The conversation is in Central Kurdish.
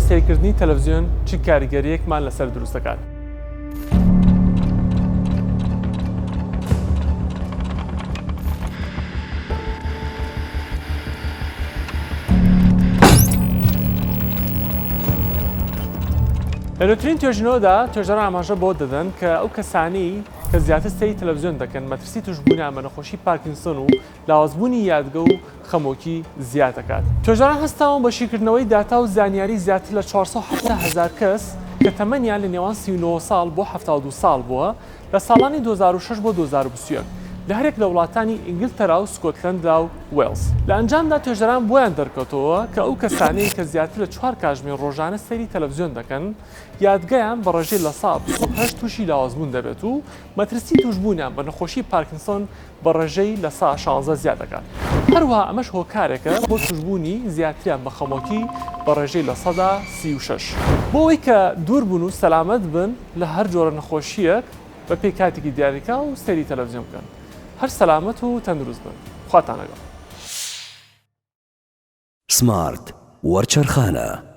سەیرکردنی تەلەفزیۆن چ کاریگەرییەکمان لەسەر دروست دەکات؟ لە نوێترین توێژینەوەدا توێژەران ئاماژە بەوە دەدەن کە ئەو کەسانەی کە زیاتر سەیری تەلەفزیۆن دەکەن مەترسی تووشبوونیان بە نەخۆشی پارکینسۆن و لاوازبوونی یادگە و خەمۆکی زیاد دەکات. توێژەران هەستاون بە شیکردنەوەی داتا و زانیاری زیاتر لە 470,000 کەس کە تەمەنیان لە نێوان 39 ساڵ بۆ 72 ساڵ بووە لە ساڵانی 2006 بۆ 2021 لە هەریەک لە وڵاتانی ئینگلتەرا و سکۆتلەندا و وێڵز. لە ئەنجامدا توێژەران بۆیان دەرکەوتەوە کە ئەو کەسانەی کە زیاتر لە چوار کاژمێر ڕۆژانە سەیری تەلەفزیۆن دەکەن یادگەیان بە ڕێژەی 28% تووشی لاوازبوون دەبێت و مەترسی تووشبوونیان بە نەخۆشی پارکینسۆن بە ڕێژەی 16% زیاد دەکات. هەروەها ئەمەش هۆکارێکە بۆ تووشبوونی زیاتریان بە خەمۆکی بە ڕێژەی 36%. بۆ ئەوەی کە دوور بن و سەلامەت بن لە هەر جۆرە نەخۆشییەک بە پێی کاتێکی دیاریکراو سەیری تەلەفزیۆن بکەن. هەر سەلامەت و تەندروست بن. خواتان لەگەڵ. سمارت وەرچەرخانە.